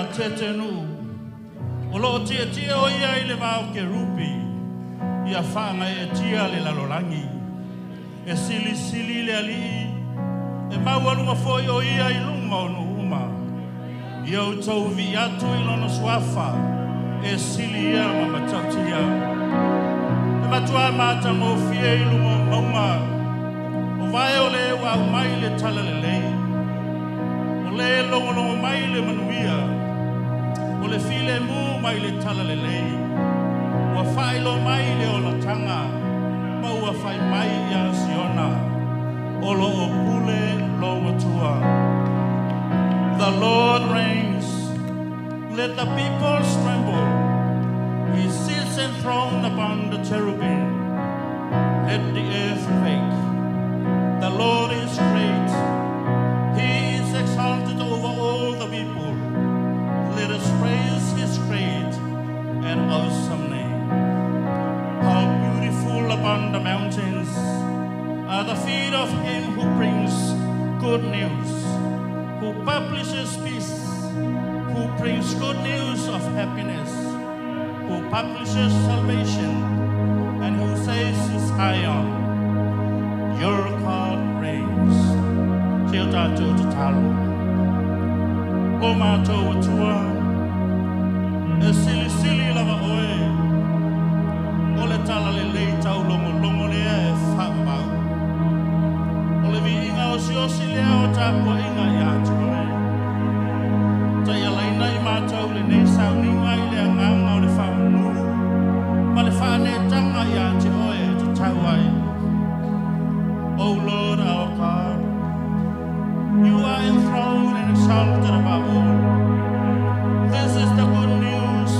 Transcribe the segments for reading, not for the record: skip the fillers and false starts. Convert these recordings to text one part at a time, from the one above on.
Tetenuu. O loo tietie o ia i le vao kerupi, ia faagaeetia le lalolagi. E silisili le alii, e maualuga foi o ia i luga o nuu uma. Ia outou vivii atu i lona suafa, e sili ia ma matautia. E matuā matagofie i luga o mauga, o vae o le ua aumai le talalelei. O le logologo mai le manuia, o le filemu mai le talalelei. Ua faailoa mai le olataga, ma ua fai mai ia Siona, o loo pule lou Atua. The Lord reigns. Let the peoples tremble. He sits enthroned upon the cherubim. Let the earth quake. The Lord is great. He is exalted over all the people. Let us praise his great and awesome name. How beautiful upon the mountains are the feet of him who brings good news, who publishes peace, who brings good news of happiness, who publishes salvation, and who says to Zion, "Your God reigns." Se o tatou tatalo. O matou Atua, e silisili lava oe, o le talalelei taulogologo lea e faavavau. O le viiga osiosi lea o tapuaiga ia te oe. Taialaina i matou lenei sauniga i le agaga o le faamanu ma le faaneetaga ia te oe e tatau ai. O Lord our God, you are enthroned and exalted above all. This is the good news.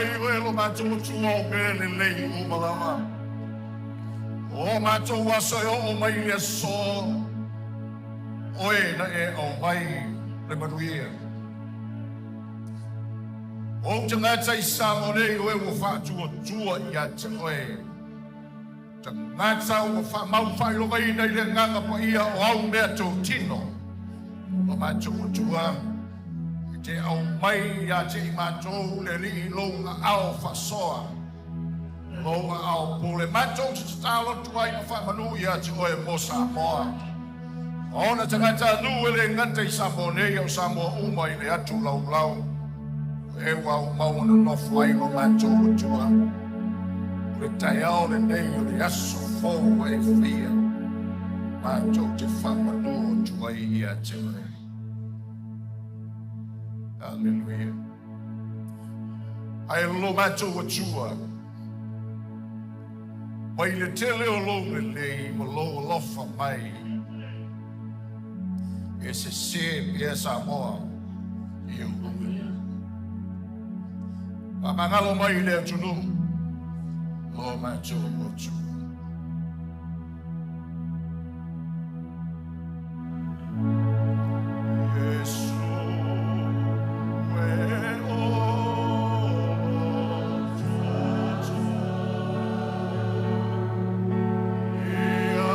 mai oe lo matou Atua o mea lelei uma lava. O matou aso e oo mai i le aso, oe na e aumai le manuia. O ou tagata i Samoa nei oe ua faatuatua ia te oe. Tagata ua faamau faailogaina i le agaga paia o au mea totino. O matou Atua, e te aumai ia te i matou le Alii lou aao faasoa, lou aao pule. Matou te tatalo atu ai ma faamanu ia te oe mo Samoa. Ona tagata anu e le gata i Samoa nei o Samoa uma i le atu laulau. E ua au mau na nofo ai lo matou Atua. O le taeao lenei o le aso fou e fia. Matou te faamanu atu ai ia te oe. Aleluia. Ae lo matou Atua, mai le tele o lou lelei ma lou alofa mai. E se se pea Samoa i ou luga. Faamagalo mai le atunuu, lo matou Atua. Iesu e o tutu ia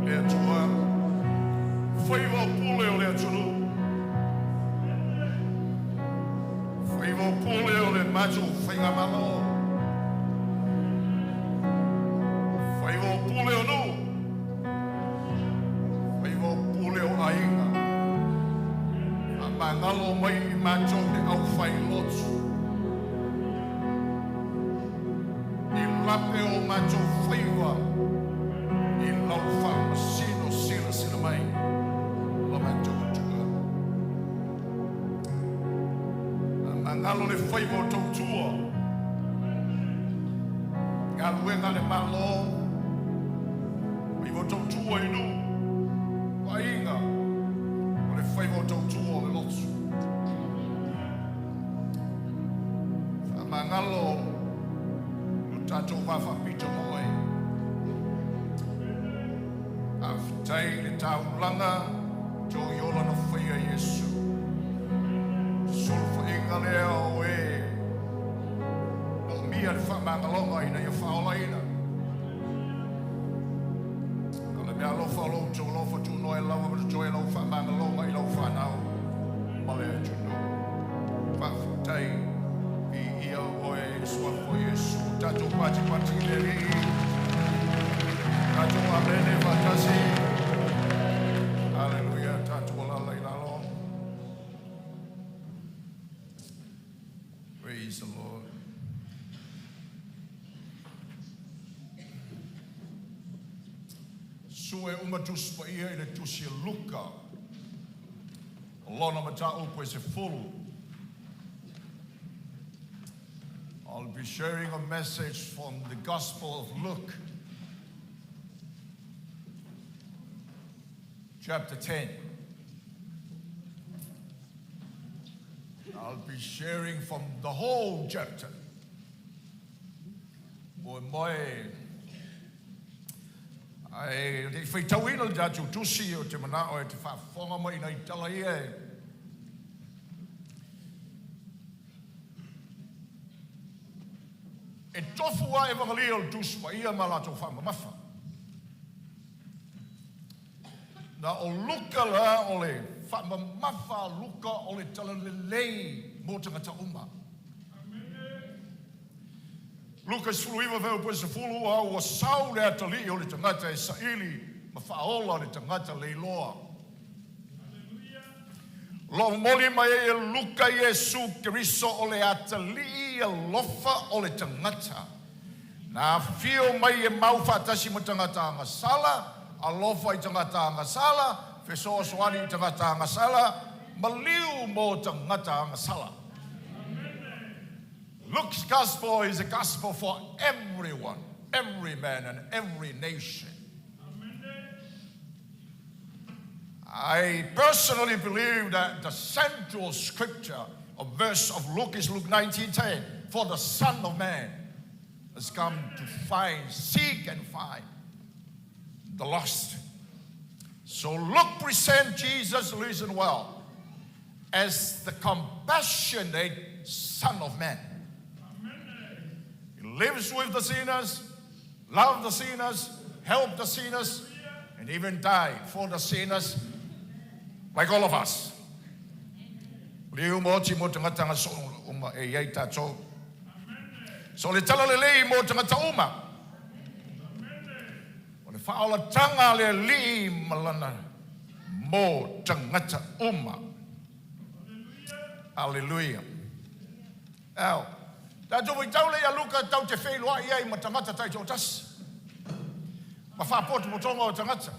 Le Atua, faiva o pule o le atunuu, faiva o pule o le matou faigamalo, faiva o pule o nuu, faiva o pule o aiga, faamagalo mai i matou le aufailotu, i lape o matou faiva i lau faamasino silasila mai la matou Atua. Faamagalo le faiva o tautua, galuega a le Malo, faiva o tautua i nuu, o aiga, o le faiva o tautua o le lotu. Faamagalo lo tatou va faapito ma oe. Faafetai i le taulaga tou i ola na faia Iesu. Sulufaiga lea o e moomia le faamagaloga ina ia faaolaina. O le mea alofa o lo outou alofa tuunoa e lava ma totoe lau faamagaloga i lau fanau ma le atunuu. Faafetai, viia oe i le suafa o Iesu. Tatou patipati i le Alii. Tatou amene faatasi. Haleluia, tatou alala i lalo. Praise the Lord. Sue uma Tusi Paia i le Tusi a Luka, o lona mataupu e 10. I'll be sharing a message from the Gospel of Luke, chapter 10. I'll be sharing from the whole chapter. Moe moe ai le faitauina le tatou tusi o te manao e te faafofoga mai nai tala ia e e tofu a Evangelia o le Tusi Paia ma latou faamamafa. Na o Luka la o le faamamafa a Luka o le talalelei mo tagata uma. Luka 19 fuaiupu e 10, a ua sau le atalii o le tagata e saili ma faaola le tagata leiloa. O lo o momoli mai ai e Luka Iesu Keriso o le atalii alofa o le tagata. Na afio mai e mau faatasi ma tagata agasala, alofa i tagata agasala, fesoasoani i tagata agasala, maliu mo tagata agasala. Luke's gospel is a gospel for everyone, every man and every nation. I personally believe that the central scripture of verse of Luke is Luke 19:10. For the Son of Man has come to find, seek and find the lost. So Luke presents Jesus, listen well, as the compassionate Son of Man. He lives with the sinners, loved the sinners, helped the sinners, and even died for the sinners, like all of us. Liu mo ti mo tagata nga so uma e iai tātou. So le talalelei mo tagata uma. O le faaolatanga le alii ma lana mo tagata uma. Hallelujah. Ao, tatou faitau lea ia Luka tau te feiloai ai ma tagata taitoatasi. Ma faapotopotoga o tagata.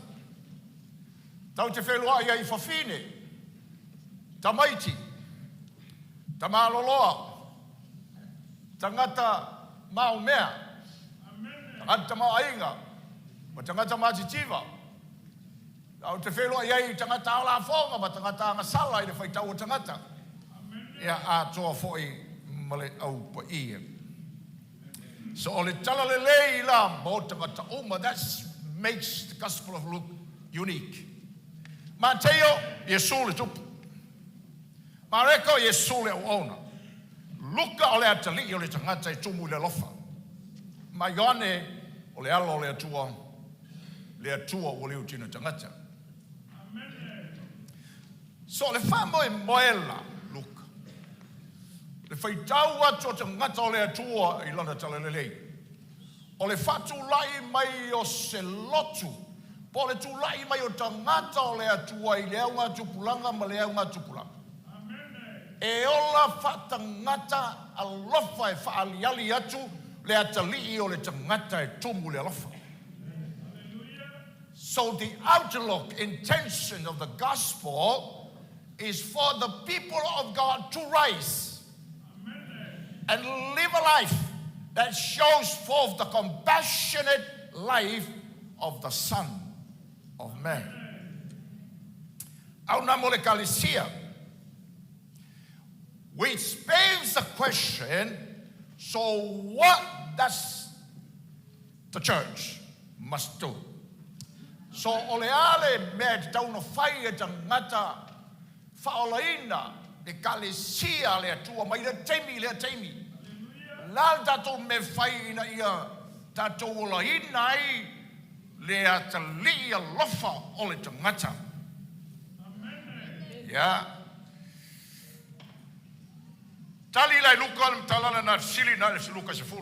Tau te feiloai ai i fafine, tamaiti, tamaloloa, tagata maomea, tagata tamaoaiga, ma tagata matitiva. Tau te feiloai ai i tagata ao lafoga ma tagata agasala i le faitau o tagata. Ia atoa fo'i ma le aupaia. So o le talalelei la mo tagata uma, that makes the Gospel of Luke unique. Mateo, Iesu le tupu. Mareko, Iesu le auauna. Luka o le atalii o le tagata e tumu i le alofa. Ma Ioane o le alo o le Atua. Le Atua ua liutino i tagata. So le faamoemoe la Luka, le faitau atu o tagata o le Atua i Lana talalelei, o le faatulai mai o se lotu, po o le tulai mai o tagata o le Atua i le augatupulaga ma le augatupulaga, e ola faatagata alofa e faaaliali atu le atalii o le tagata e tumu i le alofa. So the outlook, intention of the gospel is for the people of God to rise and live a life that shows forth the compassionate life of the Son of Man. Auna mo le Ekalesia, which begs the question, so what does the church must do? So o le a le mea e tatau ona fai e tagata faaolaina Ekalesia a le Atua mai lea taimi i lea taimi? O le a le tatou mea e fai ina ia tatou olaina ai le atalii alofa o le tagata? Ia. Tali la e Luka le tala lena fesili na i Luka 10.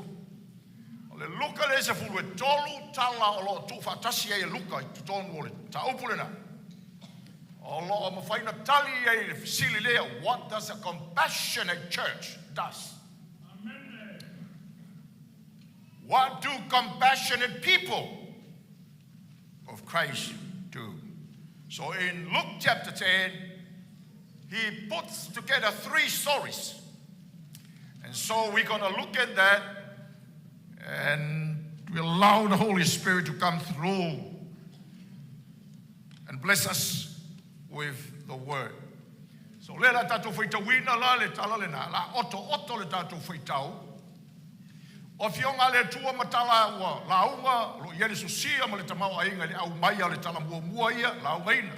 O le Luka le 10 e tolu tala o lo o tuufaatasi ai e Luka i totonu o le mataupu lena. O lo o mafai ona tali ai le fesili lea, what does a compassionate church does? What do compassionate people of Christ do? So in Luke chapter 10, he puts together three stories. And so we're going to look at that and we allow the Holy Spirit to come through and bless us with the word. So le la tatou faitauina la le tala lena, la oto oto le tatou faitau. O afioga a le Atua ma tala ua lauga, o lo o i ai le sosia ma le tamaoaiga i le aumai o le tala muamua ia, laugaina.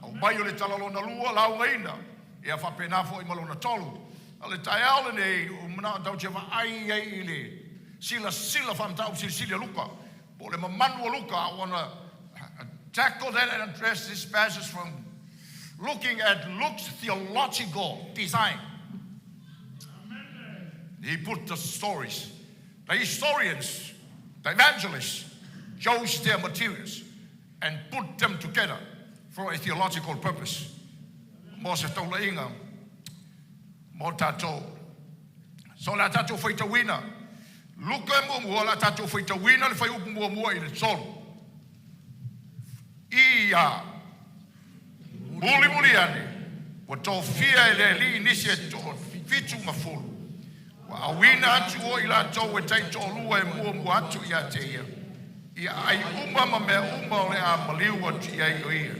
Aumai o le tala lona lua, laugaina. Ia faapena foi ma lona tolu. A o le taeao lenei, ua manao tatou te vaai ai i le silasila faamataupu silisili a Luka, po o le mamanu o Luka. I wanna tackle that and address this passage from looking at Luke's theological design. He put the stories. The historians, the evangelists, chose their materials and put them together for a theological purpose. Mo se taulaiga mo tatou. So o le a tatou faitauina Luka e muamua, o le a tatou faitauina le fuaiupu muamua i le tolu. Ia mulimuli ane, ua tofia e le Alii nisi e 70, ua auina atu o i latou e taitoalua e muamua atu ia te ia, i aai uma ma mea uma o le a maliu atu i ai o ia.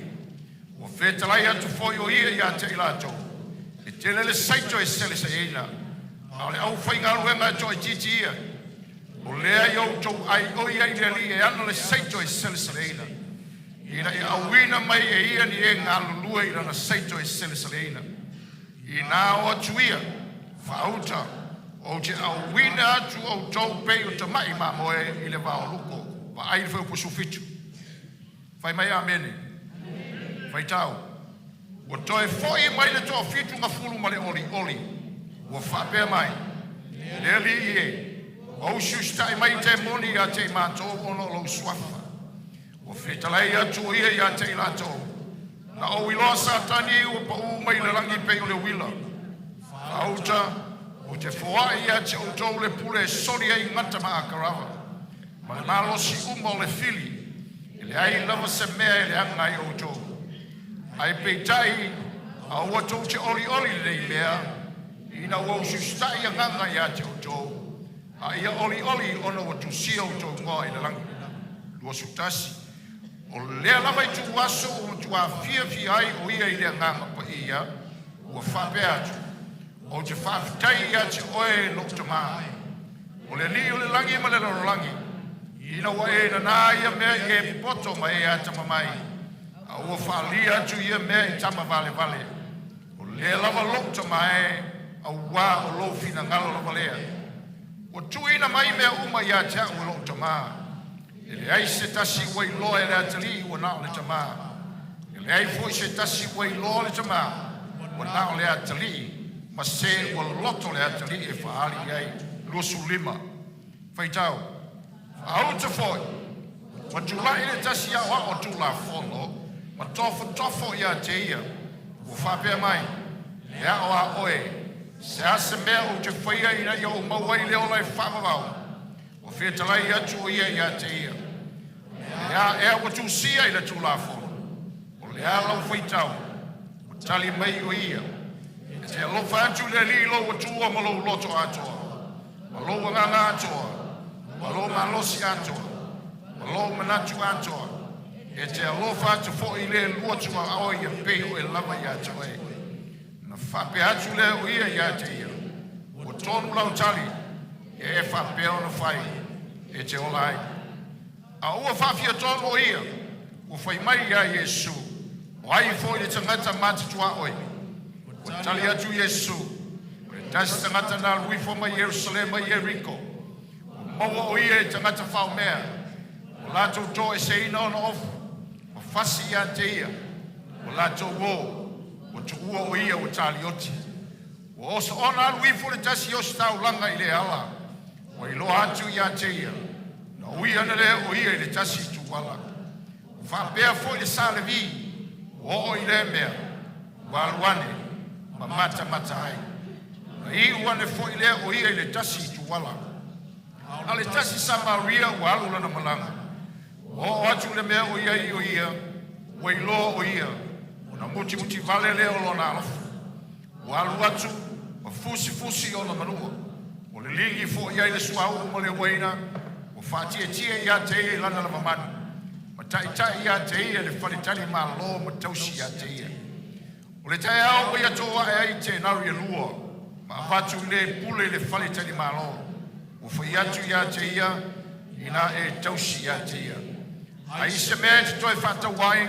Ua fetalai atu foi o ia ia te i latou, e tele le saito e seleseleina, a o le aufaigaluega e toaitiiti ia. O lea ia outou aioi ai i le Alii e ana le saito e seleseleina, ina ia auina mai e ia ni e galulue i lana saito e seleseleina. Inā o atu ia, faauta, ou te auina atu outou pei o tama'i mamoe i le vao luko. Vaai le fuaiupu 17. Fai mai amene. Faitau. Ua toe fo'i mai le 70 ma le olioli, ua faapea mai, Le Alii e, ua usiusitai mai temoni ia te i matou ona o lou suafa. Ua fetalai atu o ia ia te i latou, Na ou iloa Satani ua paū mai le lagi pei o le uila. Faauta, ou te foai ia te outou le pule e soli ai gata ma akarava, ma le malosi uma o le fili, e leai lava se mea e leaga ai outou. Ae peitai, aua tou te olioli i lenei mea, ina ua usiusitai agaga ia te outou, a ia olioli ona ua tusia outou igoa i le lagi. 21. O lea lava ituaso ua matua fiafia ai o ia i le Agaga Paia, ua faapea atu, Ou te faafetai ia te oe lou Tamā, o le Alii o le lagi ma le lalolagi, ina ua e nanā ia mea i e poto ma e atamamai, a ua faaalia atu ia mea i tama valevale. O lea lava lou Tamā e, auā o lou finagalo lava lea. Ua tuuina mai mea uma ia te au e lou Tamā. E leai se tasi ua iloa e le Atalii ua na o le Tamā. E leai foi se tasi ua iloa le Tamā ua na o le Atalii, ma se ua loto le Atalii e faaali i ai. 25. Faitau. Faauta foi, ua tulai le tasi aoao Tulafono ma tofotofo ia te ia, ua faapea mai, E ao a oe, se a se mea ou te faia ina ia ou maua ai le ola e faavavau? Ua fetalai atu o ia ia te ia, O le a ea ua tusia i le Tulafono? O le a lau faitau? Ua tali mai o ia, E te alofa atu i le Alii lou Atua ma lou loto atoa, ma lou agaga atoa, ma lou malosi atoa, ma lou manatu atoa. E te alofa atu foi i le lua tuaoi e pei oe lava ia te oe. Na faapea atu lea o ia ia te ia, Ua tonu lau tali, ia e faapea ona fai, e te ola ai. A ua faafia tonu o ia, ua fai mai iā Iesu, O ai foi le tagata ma te tuaoi? Ua tali atu Iesu, O le tasi tagata na alu ifo mai Ierusalema i Ieriko, ua maua o ia e tagata faomea, ua latou toeseina ona ofu, ma fasi ia te ia, ua latou o, ua tuua o ia ua talioti. Ua oso ona alu ifo le tasi ositaulaga i le ala, ua iloa atu ia te ia, na ui ana lea o ia i le tasi ituala. Ua faapea foi le Salevi, ua oo i lea mea, ua alu ane, ma matamata ai. Na iu ane foi lea o ia i le tasi ituala. A le tasi Samaria ua alu lana malaga, ua oo atu i le mea o i ai o ia, ua iloa o ia, ona mutimuti vale lea o lona alofa. Ua alu atu ma fusifusi i ona manua, ua liligi foi i ai le suauu ma le uaina, ua faatietie ia te ia i lana lavamanu, ma taitai ia te ia i le faletali malo ma tausi ia te ia. O le taeao ua ia toae ai tenari e lua, ma avatu i le pule i le faletali malo, ua fai atu ia te ia, ina e tausi ia te ia. Ai se mea e te toe faatau ai,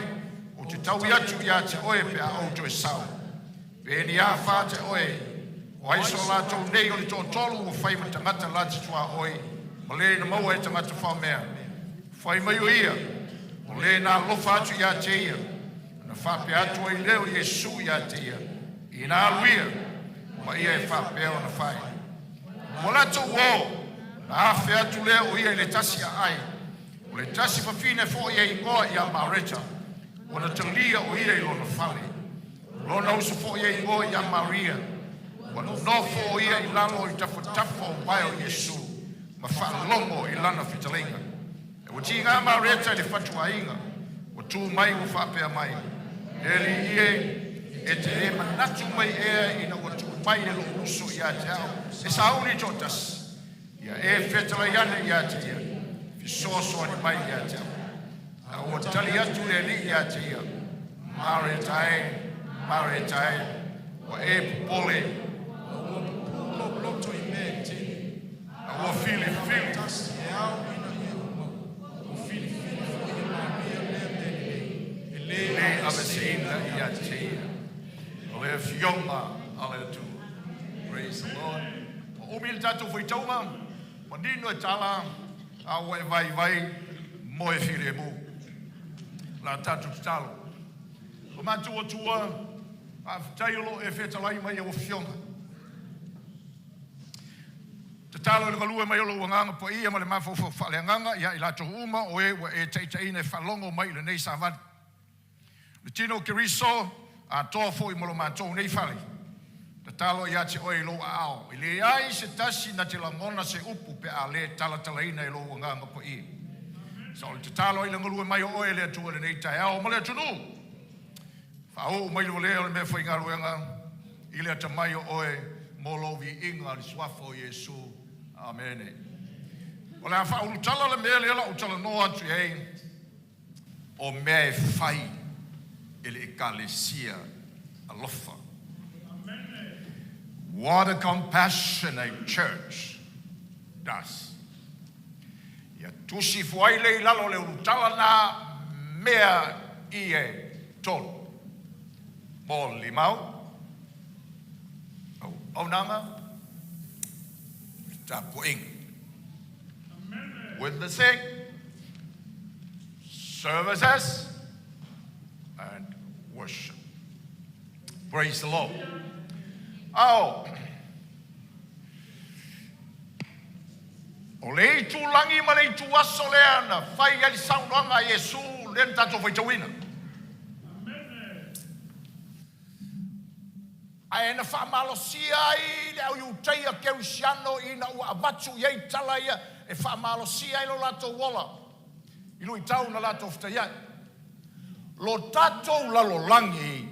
ou te taui atu ia te oe pe a ou toe sau. Pe ni a wha te oe, o ai so latou nei o le toatolu ua fai ma tagata lati tuaoi, ma le na maua e tagata faomea. Fai mai o ia, o le na alofa atu ia te ia, na faapea atu ai lea o Iesu ia te ia, ina alu ia, ma ia e faapea ona fai. Ua latou o, na afe atu lea o ia i le tasi aai, o le tasi fafine foi e igoa ia Mareta, ua na talia o ia i lona fale. Lona uso foi e igoa ia Maria, ua nofo o ia i lalo i tafatafa o vae o Iesu, ma faalogo i lana fetalaiga. E ua tiga Mareta i le fatuaiga, ua tu mai ua faapea mai, Le Alii e, e te le manatu mai ea ina ua tuu mai e lou uso ia te au, e sauni toatasi, ia e fetalai ane ia te ia, fesoasoani mai ia te au. A ua tali atu le Alii ia te ia, Mareta e, Mareta e, ua e popole, Ma ua pupuu lou loto i mea e tele. A ua filifili. Tasi e ao ina ia ou maua. Ua filifili foi e Maria lea mea lelei, e le le aveseina ia te ia. O le afioga a le Atua. Praise the Lord. Ua umi le tatou faitauga, manino e tala, a ua e vaivai mo e filemu. La tatou tatalo. O matou Atua, faafetai o loo e fetalai mai e lau afioga. Tatalo i le galue mai o lou agaga paia ma le mafaufau faaleagaga ia i latou uma o e ua e taitaiina e faalogo mai i lenei savali. Le tino o Keriso, atoa foi mo lo matou nei fale. Tatalo ia te oe i lou aao, e leai se tasi na te lagona se upu pe a le talatalaina e lou agaga paia. Sa o le tatalo ai le galue mai o oe le Atua i lenei taeao ma le atunuu. Faaoo mai le valea o le mea faigaluega i le atamai o oe mo lou viiga i le suafa o Iesu. Amene. O le a faaulutala le mea lea la ou talanoa atu i ai, o mea e fai e le Ekalesia alofa. What a compassionate church does. Ia tusi ifo ai le i lalo o le ulutala na mea i e tolu. Mo limau, auaunaga, le tapuaiga. Witnessing, Services and worship. Praise the Lord. Ao, o le itulagi ma le ituaso lea na fai ai le saunoaga a Iesu lea na tatou faitauina. Ae na faamalosia ai le au Iutaia Kerisiano ina ua avatu i ai tala ia e faamalosia ai lo latou ola i luitau na latou fetaiai. Lo tatou lalolagi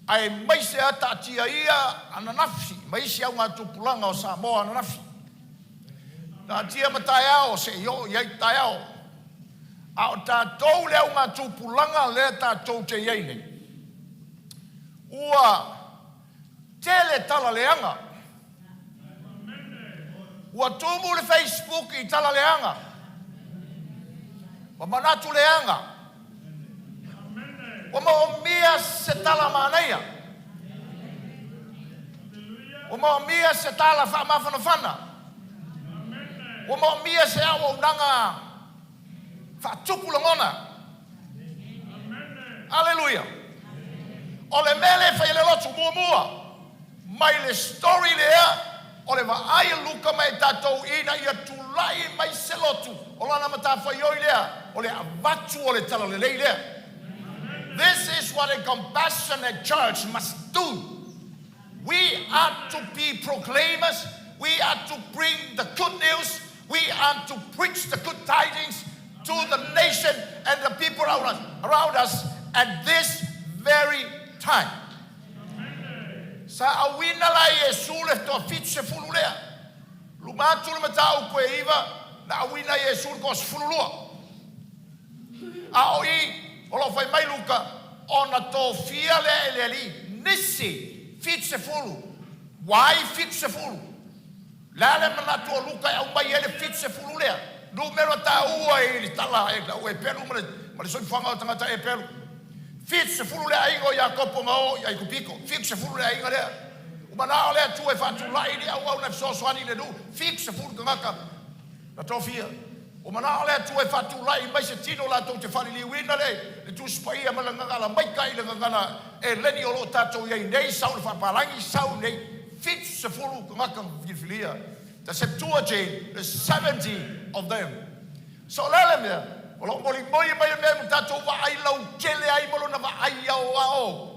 aemaise a taatia ia ananafi ma isi augatupulaga o Samoa ananafi. Taatia ma taeao se i oo i ai taeao. A o tatou le augatupulaga lea tatou te i ai nei, ua tele tala leaga. Ua tumu le Facebook i tala leaga ma manatu leaga. Ua moomia se tala manaia. Ua moomia se tala faamafanafana. Ua moomia se auaunaga faatupu lagona. Aleluia. O le mea lea e fai e le lotu muamua mai le story lea o le vaai a Luka ma i tatou ina ia tulai mai se lotu o lana matafaioi lea o le avatu o le talalelei lea. This is what a compassionate church must do. We are to be proclaimers. We are to bring the good news. We are to preach the good tidings to the nation and the people around us at this very time. Sa auina la e Iesu le toafitusefulu lea. Luma atu le mataupu e iva na auina e Iesu le toasefululua. A o i o lo o fai mai Luka, ona tofia lea e le Alii nisi 70. Why 70? Le a le manatu o Luka e aumai ai le 70 lea? Numera taua i le tala e lau Epelu ma le soifuaga o tagata Epelu. 70 le aiga o Iakopo na o i Aikupito. 70 le aiga lea. Ua manao le Atua e faatulai ni auauna e fesoasoani i le nuu. 70 tagata na tofia. Ua manao le Atua e faatulai mai se tino latou te faaliliuina le Tusi Paia ma le gagana maita'i le gagana Eleni o lo o tatou i ai nei, sau le faapalagi, sau nei 70 tagata na filifilia. The Septuagint, the 70 of them. So o le a le mea? O lo o molimoli mai le mea ua tatou vaai lautele ai ma lona vaai aoao.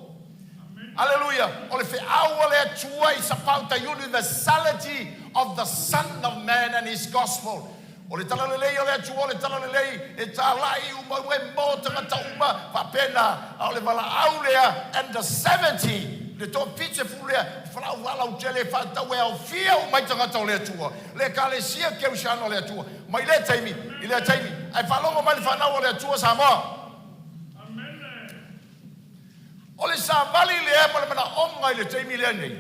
Aleluia! O le feau a le Atua is about the universality of the Son of Man and His Gospel. O le Talalelei o le Atua, o le Talalelei e talai uma uma e mo tagata uma faapena, a o le valaau lea and the 70, le toafitusefulu lea, valaau lautele e faatatau e aofia uma ai tagata o le Atua, le Ekalesia Kerisiano a le Atua, mai lea taimi i lea taimi. Ae faalogo mai le fanau a le Atua Samoa. O le savali lea ma le manaoga i le taimi lea nei,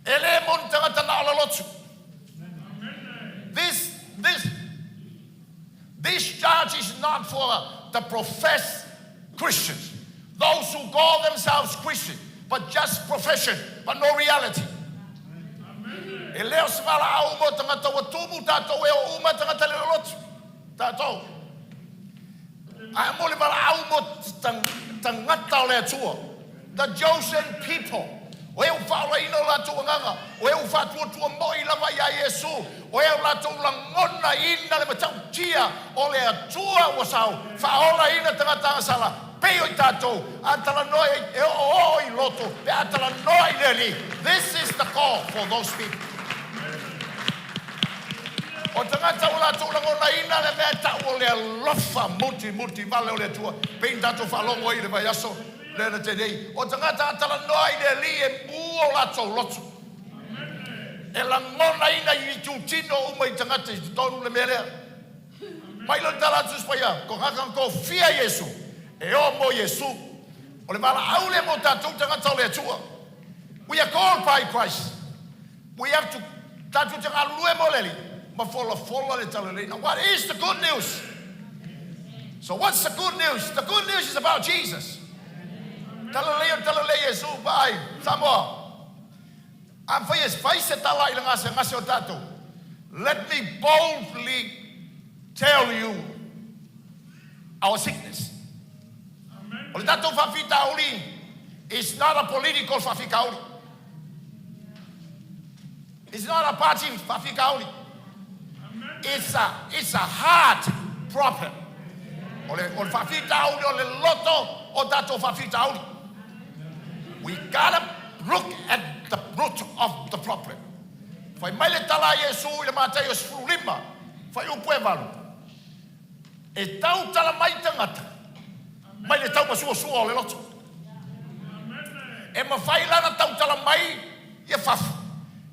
e le mo ni tagata na o le lotu. This, this, this charge is not for the professed Christians, those who call themselves Christian, but just profession, but no reality. E le o se valaau mo tagata ua tumu tatou e o uma tagata le lotu. Tatou. Ae mo le valaau mo tagata o le Atua, the chosen people, o e ua faaolaina o latou agaga, o e ua faatuatua moi lava iā Iesu, o e ua latou lagonaina le matautia o le Atua ua sau, faaolaina tagata agasala, pei o i tatou, a talanoa i ai, e oooo i loto pe a talanoa i le Alii. This is the call for those people. O tagata ua latou lagonaina le mea e tau o le alofa mutimuli vale o le Atua, pei na tatou faalogo ai i le vaiaso lea na tea nei. O tagata a talanoa i le Alii e mu o latou loto. E lagonaina i itutino uma i tagata i totonu le mea lea. Mai le tala atu Tusi Paia, ko tagata na tofia Iesu, e o mo Iesu. O le valaau lea mo tatou tagata o le Atua. We are called by Christ. We have to tatou te galulue mo le Alii ma folafola le talalelei. Now what is the good news? So what's the good news? The good news is about Jesus. Talalelei o le talalelei Iesu vaai Samoa. A fai e fai se tala i le gasegase o tatou. Let me boldly tell you. Our sickness. O le tatou faafitauli is not a political faafitauli. It's not a party faafitauli. It's a heart problem. O le faafitauli o le loto o tatou faafitauli. We gotta look at the root of the problem. Fai mai le tala a Iesu i le Mataio 15, fuaiupu e 8, E tautala mai tagata mai le taumasuasua o le loto. E mafai la ona tautala mai ia fafo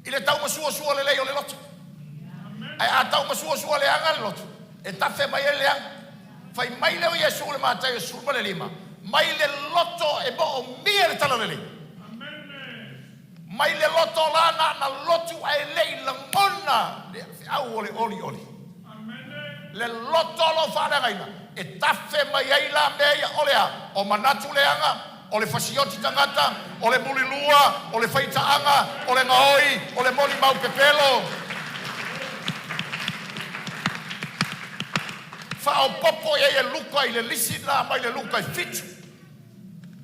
i le taumasuasua lelei o le loto. Ae a taumasuasua leaga le loto, e tafe mai ai le leaga. Fai mai lea o Iesu i le Mataio 15, mai le loto e moomia le talalelei. Mai le loto la na na lotu ae le i lagona le feau o le olioli. Le loto o lo o faaleagaina e tafe mai ai la mea ia o le a? O manatu leaga, o le fasioti tagata, o le mulilua, o le faitaaga, o le gaoi, o le molimau pepelo. Faaopoopo i ai e Luka i le lisi lena mai le Luka e 7,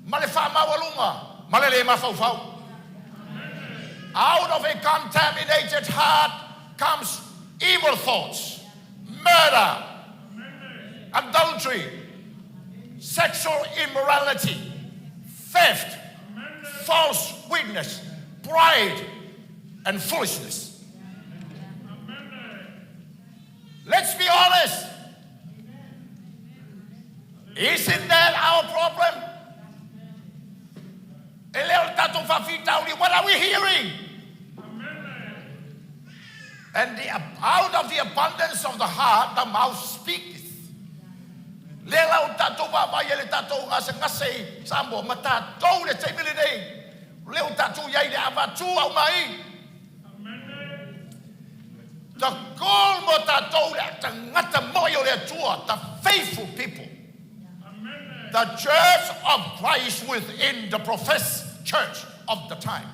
ma le faamaualuga ma le le mafaufau. Out of a contaminated heart comes evil thoughts, murder, adultery, sexual immorality, theft, false witness, pride, and foolishness. Let's be honest. Isn't that our problem? E le o le tatou faafitauli. What are we hearing? And out of the abundance of the heart, the mouth speaketh. Le la o tatou vaavaai e le tatou gasegase i Samoa ma tatou le taimi lenei. Le o tatou iai le avatu au mai. The goal mo tatou le tagata moi o le Atua, the faithful people. The church of Christ within the professed church of the time.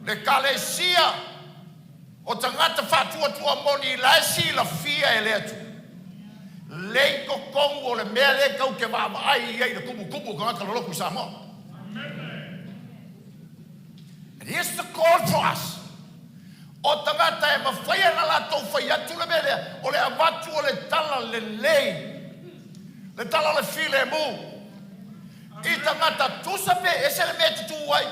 Le kalesia o tagata faatuatua moni la e silafia e le Atua. Le i totonu o le mea lea tatou te vaavaai i ai le tumutumu o tagata lolotu i Samoa. And here's the call for us. O tagata e mafai ona latou fai atu le mea lea, o le avatu o le tala lelei, le tala o le filemu, i tagata tusa pe ese le mea e tutū ai.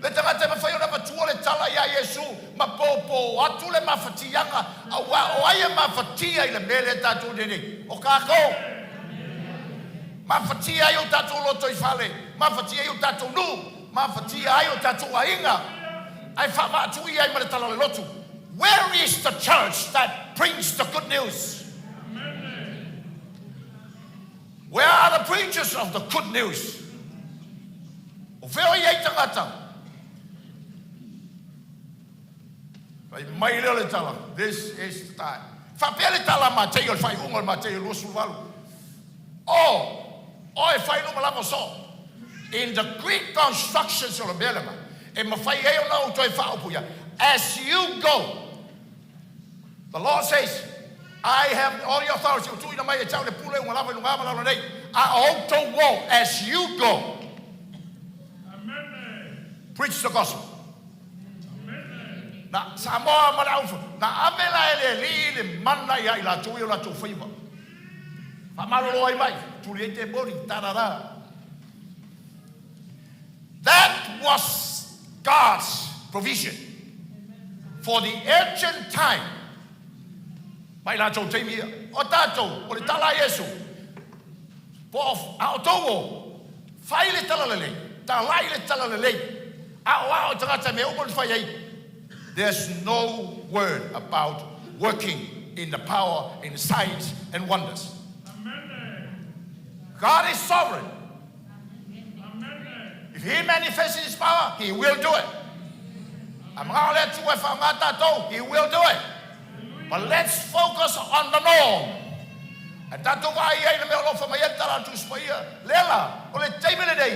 Le tagata e mafai ona avatua le tala iā Iesu ma pōpō atu le mafatiaga, auā o ai e mafatia i le mea lea tatou nei nei? O kākou. Mafatia ai o tatou loto i fale, mafatia ai o tatou nuu, mafatia ai o tatou aiga, ae faavaatuia ai ma le tala o le lotu. Where is the church that brings the good news? Where are the preachers of the good news? O fea o i ai tagata? Fai mai lea o le tala, this is the time. Faapea le tala a Mateio, le faaiuga o le Mateio 28. O, o e fai luma lava o soo. In the Greek constructions o le mea lena, e mafai ai ona ou toe faaupuia, as you go, the Lord says, I have all the authority, ua tuuina mai e te au le pule ua lava i luga ma lalo nei, a o outou o, as you go, preach the gospel. Na Samoa ma le au, na ave la e le Alii le mana ia i latou i o latou faiva. Faamalolo ai mai, tuli ai te moni, tarara. That was God's provision for the urgent time. Mai latou taimi ia. O tatou, o le tala a Iesu, po o a outou o, fai le tala lelei, talai le tala lelei, a o ao tagata mea uma ona fai ai. There's no word about working in the power in signs and wonders. God is sovereign. If He manifests His power, He will do it. A manao le Atua e faaaoga tatou, He will do it. But let's focus on the norm. Ae tatou vaai ai i le mea o lo o fai mai ai le Tala a le Tusi Paia, lea la, o le taimi lenei,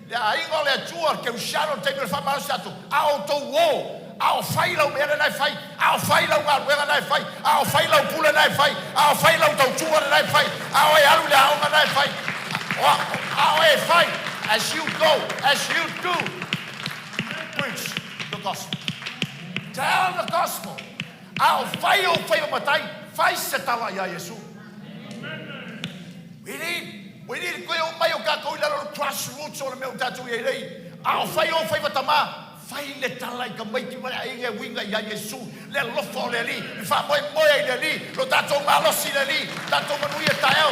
le aiga o le Atua, le kerisiano, le taimi o le faamalosi atu, a outou o, A o fai lau mea lena e fai, a o fai lau galuega lena e fai, a o fai lau pule lena e fai, a o fai lau tautua lena e fai, a o e alu i le aoga lena e fai, a o e fai, as you go, as you do, preach the gospel. Tell the gospel. A o fai ou faiva matai, fai se tala iā Iesu. We need, we need koe o mai o kākou i lalo o le grassroots o le mea o tātou i ai nei. A o fai ou faiva tamā, fai le tala i tamaiti ma le aiga e uiga iā Iesu, le alofa o le Alii, le faamoemoe ai i le Alii, lo tātou malosi i le Alii, tātou manuia taeao.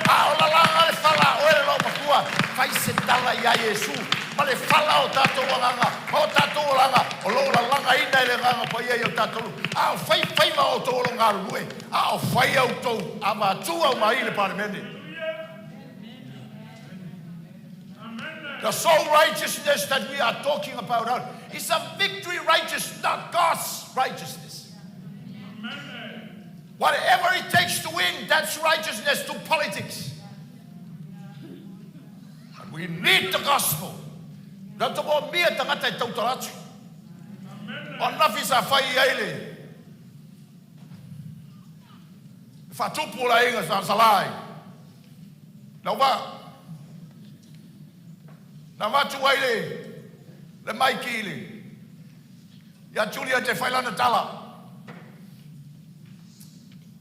A o lalaga le fala a oe le loomatua, fai se tala iā Iesu ma le fala o tātou agaga ma o tātou olaga o lo o lalagaina e le Agaga Paia i o tātou. A o fai faiva o outou o lo o galulue, a o fai a outou avatua uma ai i le Palemene. The sole righteousness that we are talking about out is a victory righteousness, not God's righteousness. Whatever it takes to win, that's righteousness to politics. But we need the gospel. Na to mo mia tangata e tautala atu. O nafi sa fai ai le faatupu o le aiga sa salai. Na ua na avatu ai le le maiki i le ia Juliet e fai lana tala.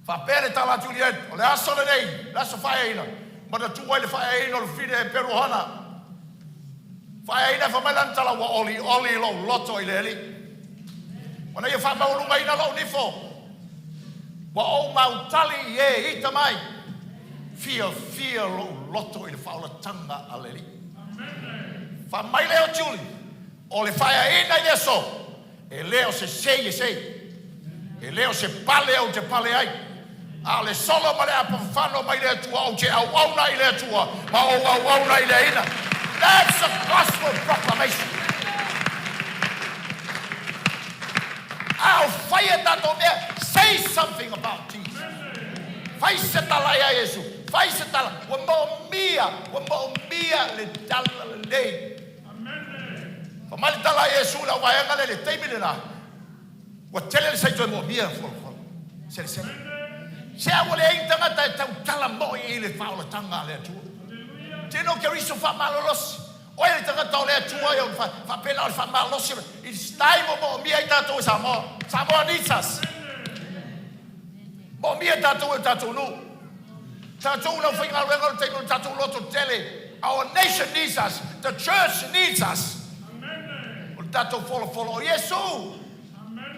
Faapea le tala a Juliet, o le aso lenei, le aso faeaina, manatua ai le faeaina o le fine e Peru Ohana. Faeaina e fai mai lana tala, ua olioli lou loto i le Alii. Ua ia faamaualugaina lou nifo. Ua ou mautali i e ita mai. Fiafia lou loto i le faaolataga a le Alii. Fai mai lea o Julie, o le faeaina i le aso, e le o se sei e sei. E le o se pale ou te pale ai. A o le solo ma le apafafano mai le Atua, ou te auauna i le Atua, ma ou auauna i le aiga. That's a gospel proclamation. A o fai e tātou mea, say something about Jesus. Fai se tala ia Iesu. Fai se tala. Ua moomia, ua moomia le tala lelei. Fa mai le tala a Iesu lau vaega le le taimi lena. Ua tele le saito e moomia folafolaga. Selesele. Se a ua leai ni tagata e tautala moi i le faaolataga a le Atua. Tino Keriso faamalolosi. Oe le tagata o le Atua e faapena o le faamalosi. It's time o moomia ai tātou e Samoa. Samoa needs us. Moomia tātou e o tātou nuu. Tātou lau faigaluega o le taimi o le tātou loto tele. Our nation needs us. The church needs us. O le tātou folafolo o Iesu.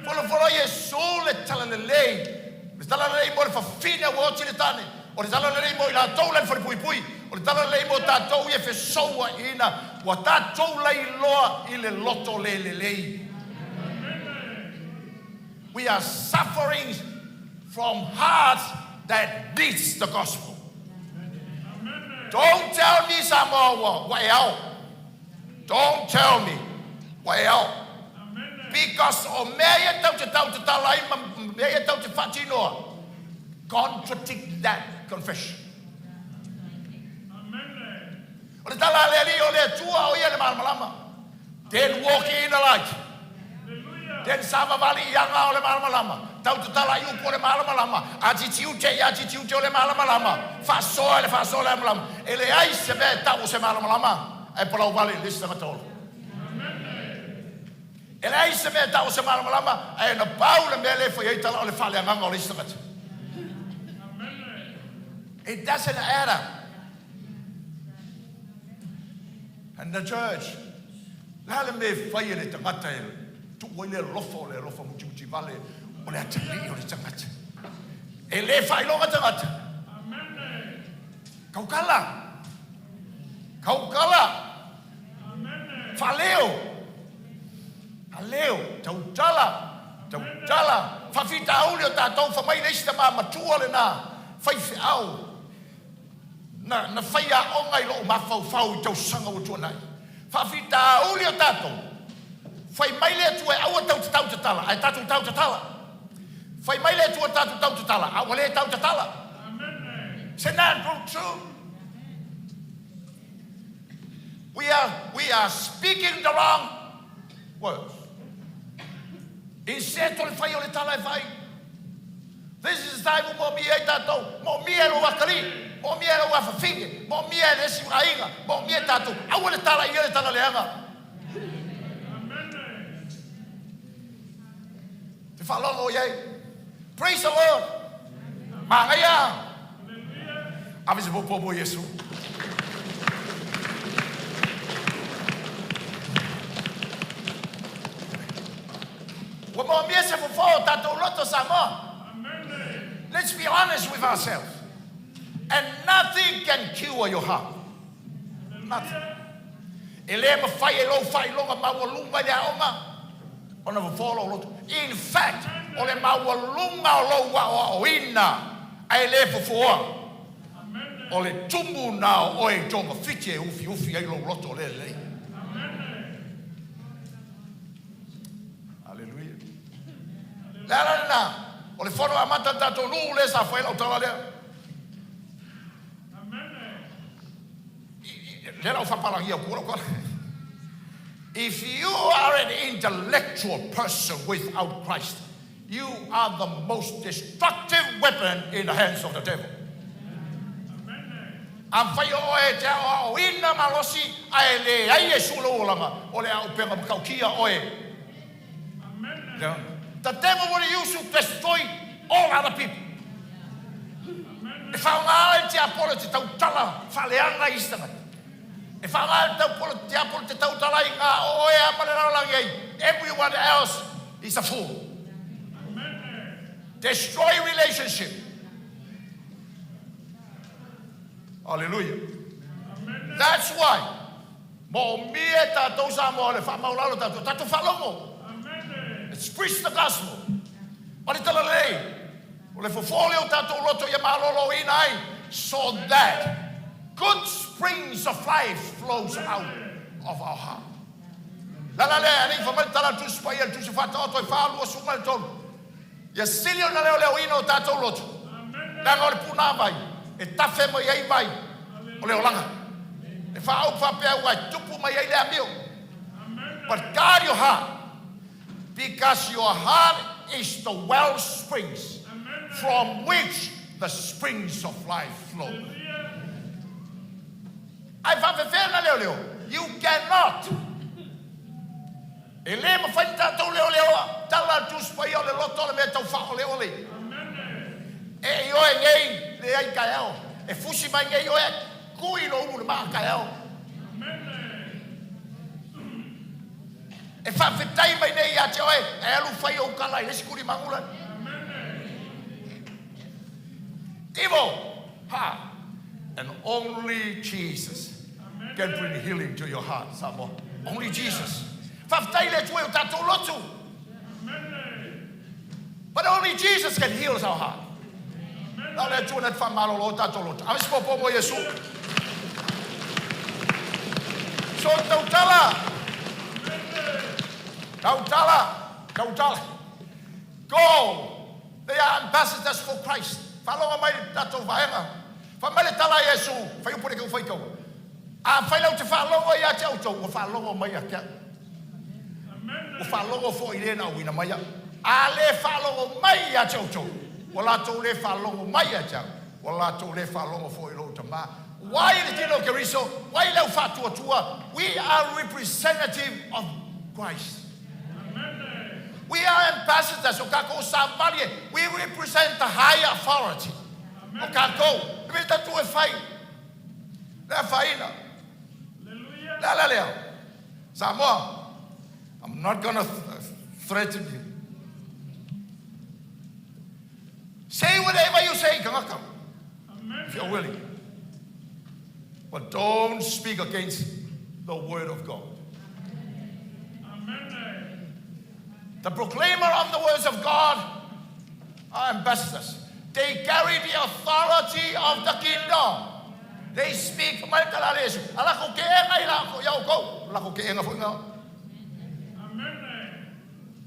Folafolo o Iesu le tala lelei. Le tala lelei mo le fafine ua oti le tane. O le tala lelei mo i latou la le falepuipui. O le tala lelei mo tātou i e fesoua ina. Ua tātou lailoa i le loto le lelei. We are suffering from hearts that needs the gospel. Don't tell me Samoa ua, ua e ao. Don't tell me ua e ao. Because o mea ia tau te tau te tala ai ma mea ia tau te whaatinoa. Contradict that confession. O le tala a le Alii o le Atua o ia le malamalama. Then walking in the light. Then savavali i aga o le malamalama. Tau te tala i upu o le malamalama. A titiu te i a titiu te o le malamalama. Faasoa le faasoa le malamalama. E leai se mea e tau o se malamalama. Ae palau vale i le isi tagata ola. E leai se mea e tau o se malamalama. Ae na pau le mea le fai ai tala o le faaleagaga o le isi tagata. It doesn't add up. And the church, la le me fai e le tagata e tuu ai le alofa o le alofa mutimuti vale o le atalii o le tagata. E le faailoga tagata. Kaukala. Kaukala. Faaleo. Faaleo. Tautala. Tautala. Faafitauli o tātou fa mai le isi tamā matua lena. Fai feau. Na, na fai aoga i lou mafaufau i tausaga ua tuanai. Faafitauli o tātou. Fai mai le Atua e aua tau te tau tatala, ae tātou tau tatala. Fai mai le Atua tātou tau tatala, a ua le tau tatala. Is not true? We are speaking the wrong words. Insert o le fai o le tala e fai. This is the time ua moomia ai tatou, moomia e lou atalii, moomia e lou afafine, moomia e le isi aiga, moomia e tatou. Aua le talaia le tala leaga. Te faalogo i ai. Praise the Lord. Manaia. Ave se popo mo Iesu. Ua moomia se fofo o tatou loto Samoa. Let's be honest with ourselves. And nothing can cure your heart. Nothing. E le mafai e lou faailoga maualuga i le aoga ona fofo lou loto. In fact, o le maualuga o lou aoaoina ae le fofoa, o le tumu na o oe i togafiti e ufiufi ai lou loto le lelei. Aleluia. Le ala lena, o le fono amata le tatou nuu lea sa fai lau tala lea. Lea la ua faapalagia atu lau tala. If you are an intellectual person without Christ, you are the most destructive weapon in the hands of the devil. Afai o oe e te aoaoina malosi ae leai Iesu i lou olaga, o le aupega matautia oe. The devil will use you to destroy all other people. E faaaoga ai le tiapolo te tautala faaleaga i isi tagata. E faaaoga ai le taupolo tiapolo te tautala ai ngā o oe a ma le lalolagi ai. Everyone else is a fool. Destroy relationship. Hallelujah. That's why moomia e tatou Samoa le faamaulalo tatou, tatou faalogo. Let's preach the gospel. O le talalelei, o le fofo lea o tatou loto ia maloloina ai, so that good springs of life flows out of our heart. Le ala lea, alii fai mai le tala a le Tusi Paia, le Tusi Faataoto e 4, 23. Ia sili ona leoleoina o tatou loto, leaga o le punāvai e tafe mai ai vai o le olaga. E faaaupu faapea ua e tupu mai ai le amio. But guard your heart, because your heart is the well springs from which the springs of life flow. Ae faafefea na leoleo? You cannot. E le mafai ona tatou leoleoa, tala a le Tusi Paia o le loto o le mea tau faaoleole. E i oe nei, leai taeao. E fusi mai nei oe, kui lou ulu i le maa taeao. E faafetai mai nei ia te oe, e alu fai ou tala i le isi tulimagu lea. Evil heart. And only Jesus can bring healing to your heart, Samoa. Only Jesus. Faafetai i le Atua i o tatou lotu. But only Jesus can heal our heart. Na o le Atua na te faamalolo o tatou lotu. Ave se popo mo Iesu. So tautala. Tautala. Tautala. Go! They are ambassadors for Christ. Faalogo mai le tatou vaega. Fai mai le tala a Iesu, Fai upu le keu fai taua. Afai lau te faalogo ia te outou, ua faalogo mai ia te au. Ua faalogo foi i le na auina mai au. A le faalogo mai ia te outou, ua latou le faalogo mai ia te au, ua latou le faalogo foi i lou Tama. Wai le tino o Keriso, wai le au faatuatua, we are representative of Christ. We are ambassadors, o kakou savali e, we represent the higher authority. O kakou, e mea tatou e fai, le afaina. Le ala lea, Samoa, I'm not gonna threaten you. Say whatever you say, tagata, if you're willing. But don't speak against the word of God. The proclaimer of the words of God are ambassadors. They carry the authority of the kingdom. They speak mai tala le Iesu. A lako ke enga i lako ia outou. Lako ke enga foi ngā.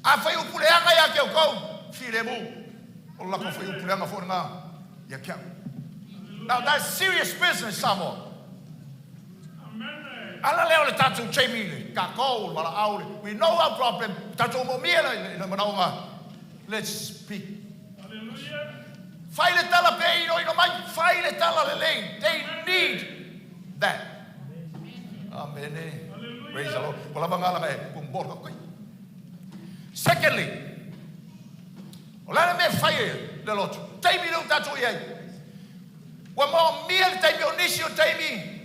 A fai upu leaga ia ke outou. Filemu. O lako fai upu leaga foi ngā. Ia kia. Now that's serious business, Samoa. Ala lea o le tatou taimi i le tatou le valaau le we know our problem tatou moomia le le manaoga let's speak. Fai le tala pe inoino mai, fai le tala lelei. They need that. Amene. Praise the Lord. Ua lava ngala e kumbola ka kai. Secondly, o le a le mea e fai e le lotu? Taimi lea ua tatou i ai. Ua moomia le taimi o nisi o taimi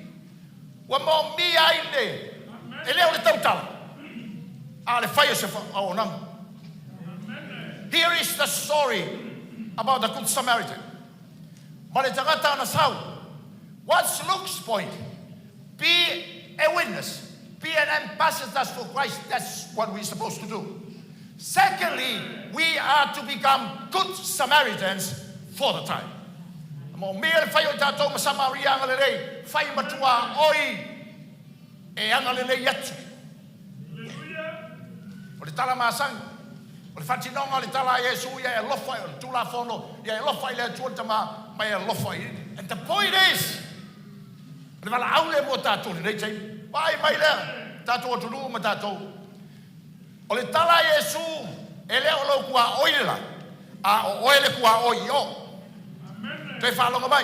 ua moomia ai le e le o le tautala, a o le fai o se auaunaga. Here is the story about the Good Samaritan. Ma le tagata na sau. What's Luke's point? Be a witness. Be an ambassador for Christ. That's what we're supposed to do. Secondly, we are to become good Samaritans for the time. Moomia le fai o i tatou ma Samaria agalelei, fai matua oi e agalelei atu. O le tala masani, o le faatinoga o le tala a Iesu ia e alofa, o le Tulafono, ia e alofa i le Atua le Tama, ma e alofa i. And the point is, o le valaau lea mo tatou i lenei taimi. Vaai mai lea, tatou atunuu ma tatou. O le tala a Iesu, e le o lou tuaoi le la, a o oe le tuaoi i o. Toe faalogo mai,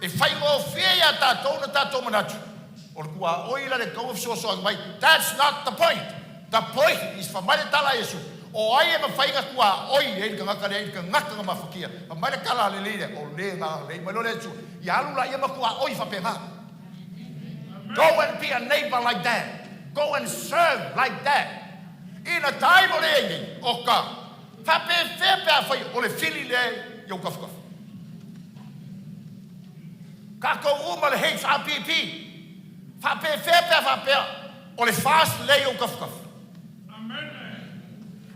e faigofie iā tatou ona tatou manatu, o le tuaoi la le taua fesoasoani mai. That's not the point. The point is, fai mai le tala a Iesu, o ai e mafai ona tuaoi ai le tagata lea i le tagata na mafatia? Fai mai le tala a le alii lea, o le na lelei mai loa le Atua, ia alu laia ma tuaoi faapena. Go and be a neighbor like that. Go and serve like that. In a time o le ai nei, o ka faapefea pe afai o le fili lea i ou tafatafa. Tatou uma le HRPP, faapefea pe a faapea o le FAST lea i ou tafatafa.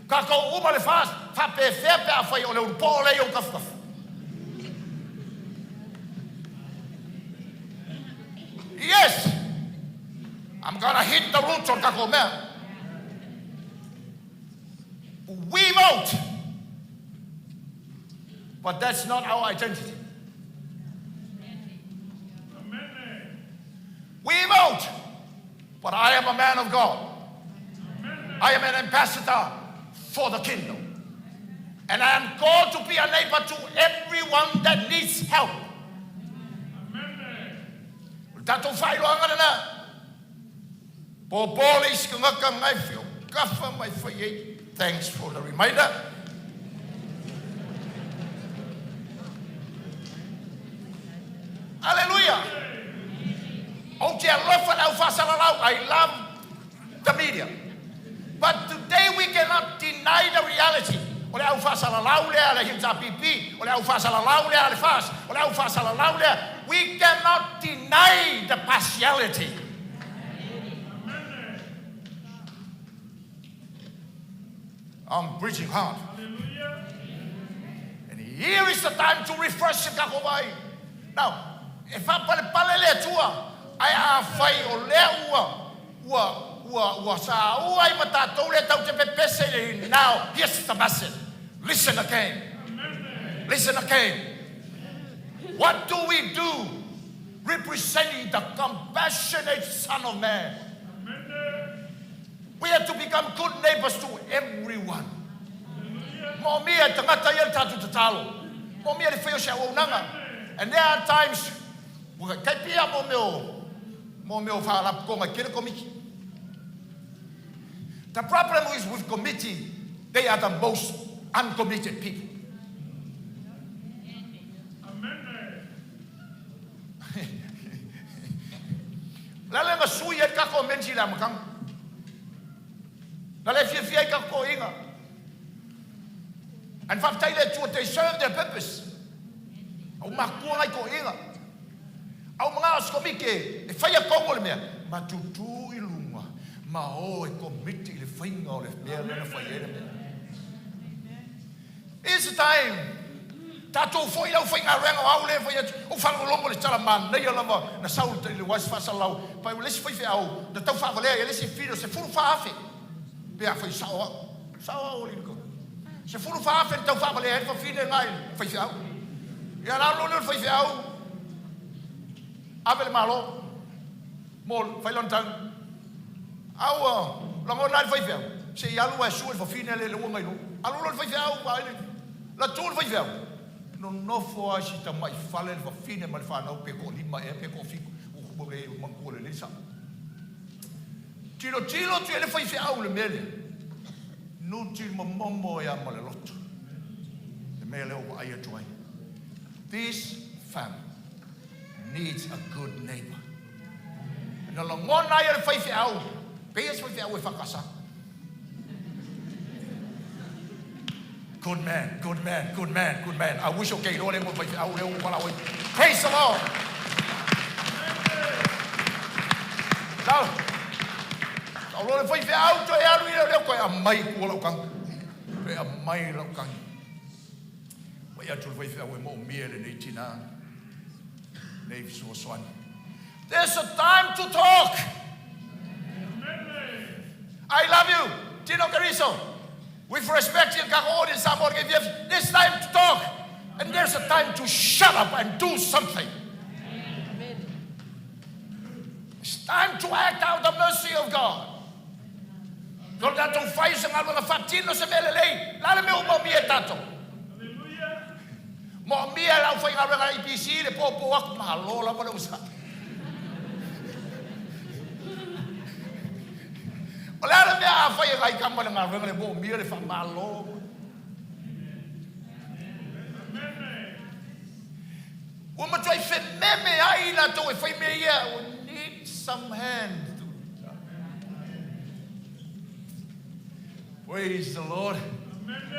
Tatou uma le FAST, faapefea pe afai o le ulupoo lea i ou tafatafa. Yes! I'm gonna hit the roots o le tatou mea. We vote! But that's not our identity. We vote! But I am a man of God. I am an ambassador for the kingdom. And I am called to be a neighbor to everyone that needs help. O le tatou faailoaga lena. Pōpō le isi tagata ngai whio kafa mai fai ai. Thanks for the reminder. Aleluia! Ou te alofa le au faasalalau. I love the media. But today we cannot deny the reality. O le au faasalalau lea a le HRPP, o le au faasalalau lea a le FAST, o le au faasalalau lea. We cannot deny the partiality. I'm preaching hard. And here is the time to refresh se tatou vaai. Now, e faapalepale le Atua, ae afai o lea ua, ua, ua, ua saua ai ma tatou lea tatou te pepese i le Now, here's the message. Listen again. Listen again. What do we do representing the compassionate Son of Man? We have to become good neighbors to everyone. Moomia e tagata ia le tatou tatalo. Moomia le fai o se auaunaga. And there are times, ua kai pia mo mea o, mo mea o faalapotopotoga e tele komiti. The problem is with committee, they are the most uncommitted people. O le a le na sui ai le tatou amenzi i le amataga? Na le fiafia ai tatou toeaiina. And faafetai i le Atua, they serve their purpose. Au matua nai toeaiina. Au manao o se komiti e faia tonu o le mea, ma tutū i luga, ma o e komiti i le faiga o le mea lea na fai ai le mea. It's a time tatou foi lau faigaluega o au lea e fai atu ou faalogologo i le tala manaia lava na sau i le uasi faasalalau pai o le isi faifeau na tau faavalea ia le isi fili o 14,000 pe afai sao au sao au alii le 14,000 na tau faavalea ai le fafine lena i le faifeau ia la alu lea o le faifeau ave le malo mo fai lona tagi. A ua lagona ai le faifeau, se i alu ae sue le fafine lea i le uaga i luma. Alu loa le faifeau vaai le alu atu le faifeau, nonofo lava i si tamai fale le fafine ma le fanau pe toalima ea pe toafitu, ua le manatua lelei le sao. Tilotilo atu i ai le faifeau i le mea lea, nuti le momomo ai lava ma le loto le mea lea ua vaai atu ai. This family needs a good neighbor. Na lagona ai e le faifeau, pei se faifeau e faakasa. Good man, good man, good man, good man. I wish okay, iloa le igoa faifeau lea ua valaau ai. Praise the Lord. Tau. Tau loa le faifeau toe alu i lea toe aumai i tua lau kagi. Toe aumai lau kagi. Vaai atu le faifeau e moomia e lenei tinā nei fesoasoani. There's a time to talk. I love you, Tino Cariso. With respect i le tatou audience Samoa lenei afiafi, there's time to talk and there's a time to shut up and do something. It's time to act out the mercy of God. O le tatou fai o se galuega faatino se mea lelei, la le mea ua moomia e tatou. Moomia e le aufaigaluega a le ABC le popo atu, malo lava le onosai. O le a le mea a fai e nai tama le galuega le moomia le faamalo. Ua matuai fememe ai i latou e fai mea ia. We need some hand. Praise the Lord.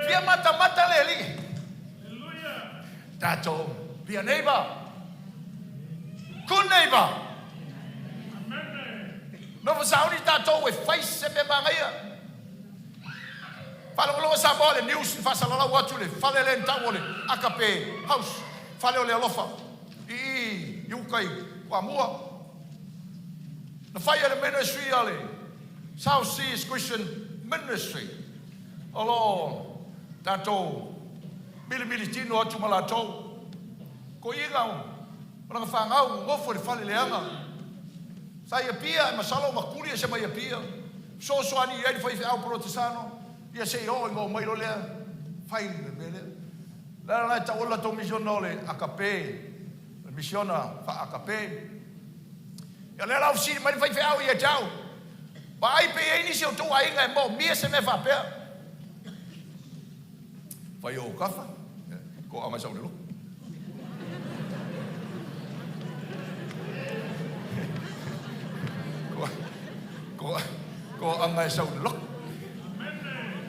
Fia matamata le Alii. Tatou be a neighbor. Good neighbor. Nofo sauni tatou e fai se mea manaia. Faalogologo Samoa le news na faasalalau atu le fale lea na tau o le Agape House, fale o le alofa i i i uka i Kuamua. Na fai e le ministry a le South Seas Christian Ministry o lo o tatou milimili tino atu ma latou. Toeaina o lana fanau nofo i le fale leaga. Sa i Apia, e masalo ua tuli ese mai Apia. Fesoasoani i ai le faifeau Polotesano, ia se i oo ina omai loa lea fai le mea lea. O le ala lena e tau ai le latou misiona o le Agape, o le misiona faa-Agape. Ia o lea la ua fesili mai le faifeau ia te au, Vaai pe i ai nisi o outou aiga e moomia se mea faapea. Fai o kafa, toaga sau le lotu. Toaga e sau le lotu.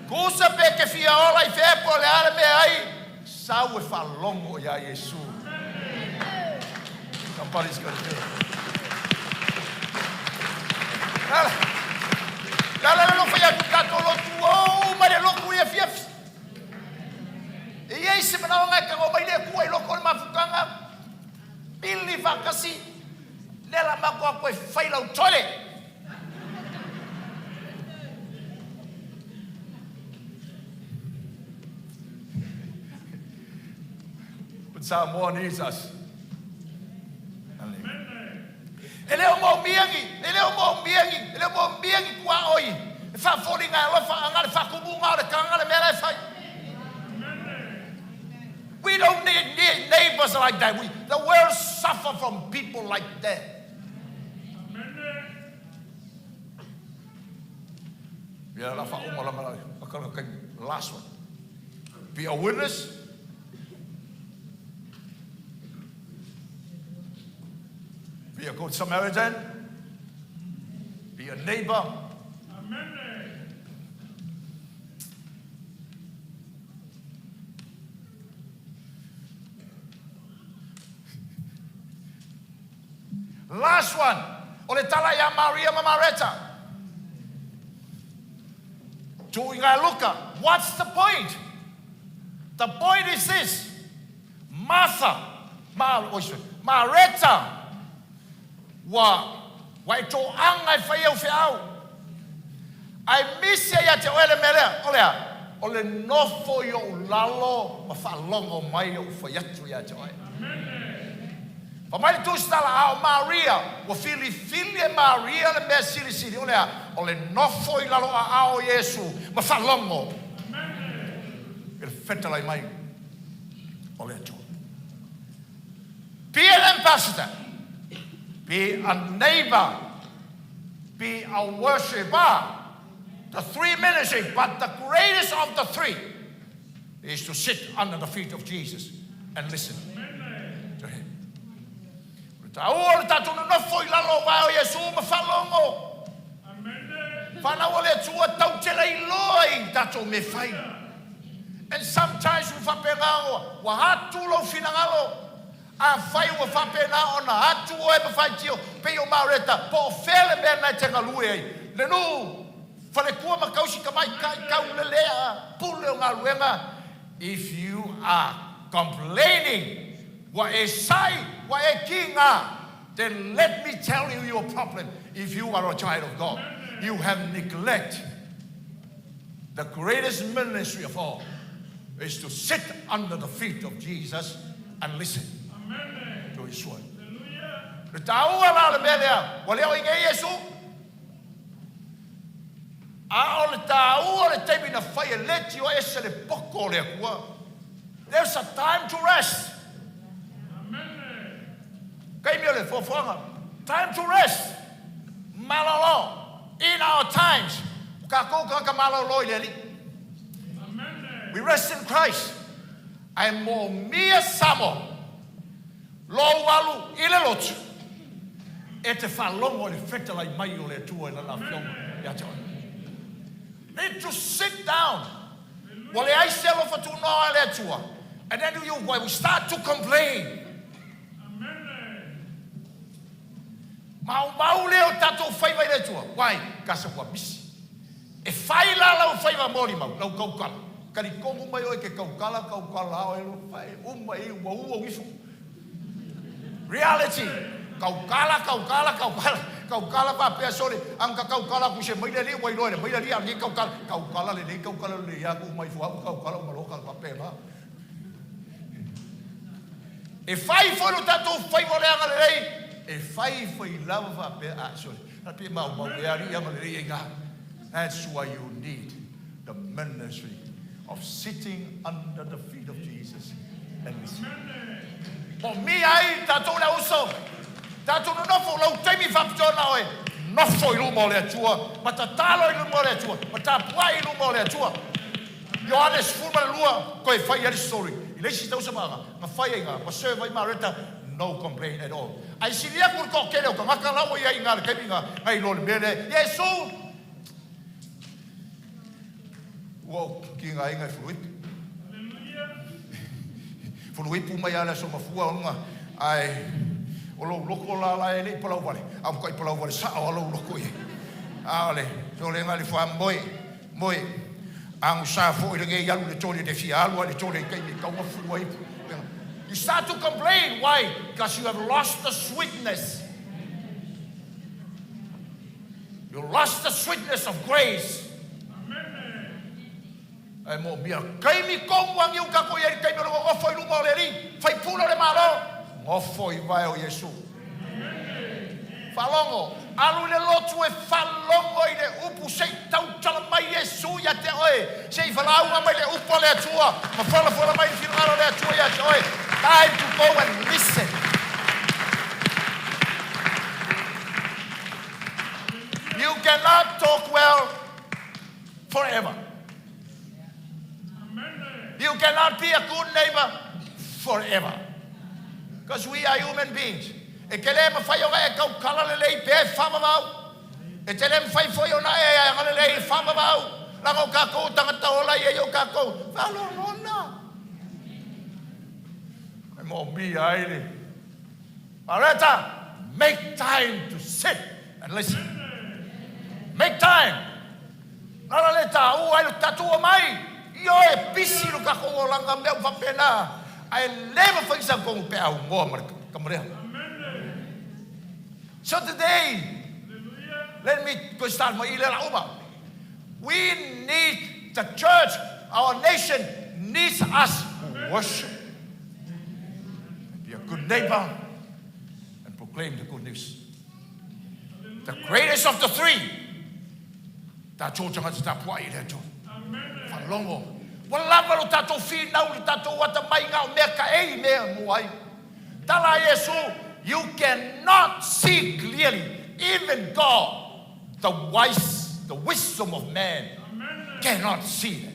Tusa pe te fia ola i fea po o le a le mea ai, sau e faalogo iā Iesu. Somebody's gonna do it. La la la la fai atu tatou lotu o mai le lotu ia fiafi. E i ai se manaoga e tago mai le Atua i loko o le mafutaga, pili faatasi, lea la matou atu e fai lau toilet. But Samoa needs us. E le o moomia ni, e le o moomia ni, e le o moomia ni tuaoi e faafoliga e alofa aga le faatumuga o le taga le mea la e fai. We don't need neighbors like that. We, the world suffer from people like that. Ia la faauma lava la taimi. Last one. Be a witness. Be a good Samaritan. Be a neighbor. Amen. Last one, o le tala iā Maria ma Mareta. Tuuina e Luka, what's the point? The point is this, Martha, ma, oi sorry, Mareta, ua, ua e toaga e fai au feau. Ae misi ai ia te oe le mea lea, o le a? O le nofo i ou lalo ma faalogo mai ou fai atu ia te oe. Fai mai le Tusitala, A o Maria, ua filifili e Maria le mea silisili, o le a? O le nofo i lalo o aao o Iesu ma faalogo i le fetalai mai o le Atua. Be an ambassador, be a neighbor, be a worshiper. The three ministry, but the greatest of the three is to sit under the feet of Jesus and listen to him. O le taua o le tatou nonofo i lalo o vae o Iesu ma faalogo. Fanau a le Atua tau te lailoa i tatou mea fai. And sometimes ua faapena ua atu lou finagalo. Afai ua faapena ona atu oe ma faitio pei o Mareta, po o fea le mea na e te galue ai, le nuu, falekua ma kausi tamaitai taulelea, pule o galuega, if you are complaining, ua e sai, ua e kiga, then let me tell you your problem, if you are a child of God, you have neglect the greatest ministry of all, is to sit under the feet of Jesus and listen to his word. Le taua la o le mea lea, ua le o i nei Iesu, a o le taua o le taimi na fai e leitioa ese le poto o le Atua. There's a time to rest. Taimi o le foafoaga. Time to rest. Malolo. In our times. O tatou tagata malolo i le Alii. We rest in Christ. Ae moomia Samoa lou alu i le lotu e te faalogo i le fetalai mai o le Atua i Lana Afioga ia te oe. Need to sit down. Ua leai se alofa tunoa a le Atua. And then you we start to complain. Maumau lea o tatou faiva i le Atua. Why? Because ua misi. E fai la lau faiva molimau, lau kaukala. Talitonu mai oe ke kaukala, kaukala oe lo fai uma i ua ua ifo. Reality. Kaukala, kaukala, kaukala, kaukala faapea sole, ang ka kaukala ku se mai le li ua iloa le mai le li a ni kaukala, kaukala lelei, kaukala lelei a ku mai fua ku kaukala uma loa ka faapena. E fai foi lo tatou faiva o le agalelei, e fai foi lava faapea, ah sole, a pe maumau e alii agalelei ai na. That's why you need the ministry of sitting under the feet of Jesus and listen. Po mi ai tatou le auso, tatou nonofo lau taimi faapitoa na oe, nofo i luma o le Atua, ma tatalo i luma o le Atua, ma tapuai i luma o le Atua. Ioane 12, toe fai ai le story. I le isi tausaga na fai ai na, ma serve ai Mareta, no complaint at all. Ae sili atu le toatele o tagata la ua i ai i na le taimi na, na iloa le mea lea, Iesu! Ua ou kigaina e Fuluipu. Fuluipu mai lava le Aso Mafua ona, ae o lou loto la la e le i palauvale, a ua matuai palauvale sao lava lou loto i ai. A o le solega le faamoe. Moe, agusa foi lenei alu i le tole le fia alu a i le tole i taimi e tau afu ai. You start to complain, why? Because you have lost the sweetness. You lost the sweetness of grace. Ae moomia taimi tonu a niu tatou i ai i le taimi o le nonofo i luma o le Alii, faipule o le Malo, nofo i vae o Iesu. Faalogo, alu i le lotu e faalogo i le upu se i tautala mai Iesu ia te oe, se i valaauga mai le upu a le Atua ma folafola mai le finagalo o le Atua ia te oe. Time to go and listen. You cannot talk well forever. You cannot be a good neighbor forever. Because we are human beings. E te le mawhai ona e tautala lelei pea e whamamau. E te le mawhai foi ona e agalelei e whamamau. Langa o kākou tangata ola ia i o kākou. Whalolona. E moomia ai le. Mareta, make time to sit and listen. Make time. Lala le taua ai lo tatou omai. Ioe, pisi lo tatou olaga mea ua faapena, ae le mafai sa tonu pe aumoa ma le tama lea. So today, let me go start mai i le la uma. We need the church, our nation needs us who worship. Be a good neighbor. Proclaim the good news. The greatest of the three, tatou tagata tapuai i le Atua. Faalogo. Ua lava lo tatou finau i le tatou atamai na o mea taei mea mua ai. Tala a Iesu, You cannot see clearly, even God, the wise, the wisdom of man cannot see that.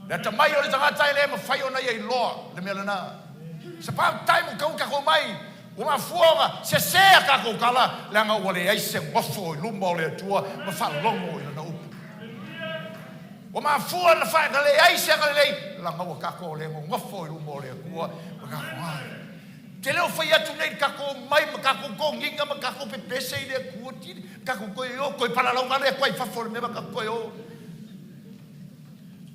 Le atamai o le tagata e le mafai ona ia iloa le mea lena. It's about time ua tau tatou mai, ua mafua ona sese a tatou tala, leaga ua leai se nofo i luma o le Atua ma faalogo i Lana upu. Ua mafua ona leai se agalelei, leaga ua tatou le nonofo i luma o le Atua ma tatou ai. Ou te le o fai atu nei i le tatou omai ma tatou toniga ma tatou pepese i le Atua, tatou toe o, toe palalaua le Atua i fafo o le mea ma tatou toe o.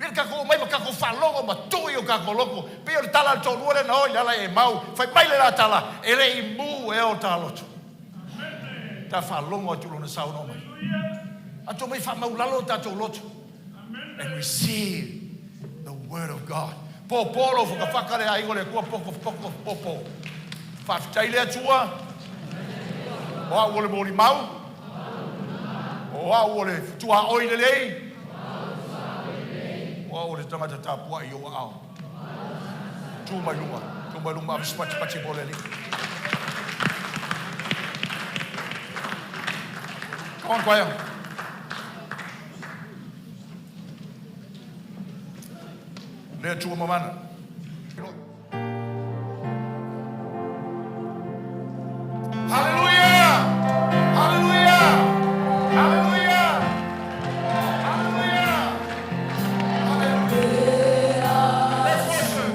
Mea tatou omai ma tatou faalogo ma tuu i o tatou loto. Pei o le tala a le toalua lea na o i le ala Emau, fai mai le la tala, e le i mu ea o ta loto. Ta faalogo atu lona saunoa mai. Ato mai faamaulalo o tatou loto. And receive the word of God. Po po lo whakawhaka le aiga o le Atua poko poko popo. Faafetai le Atua. O au o le molimau. O au o le tuaoi lelei. O au o le tagata tapuai i ou aao. Tu mai luma, tu mai luma, ave se patipati mo le Alii. Come on, choir. Le Atua mamana. Haleluia! Haleluia! Haleluia! Haleluia! Haleluia! Let's worship.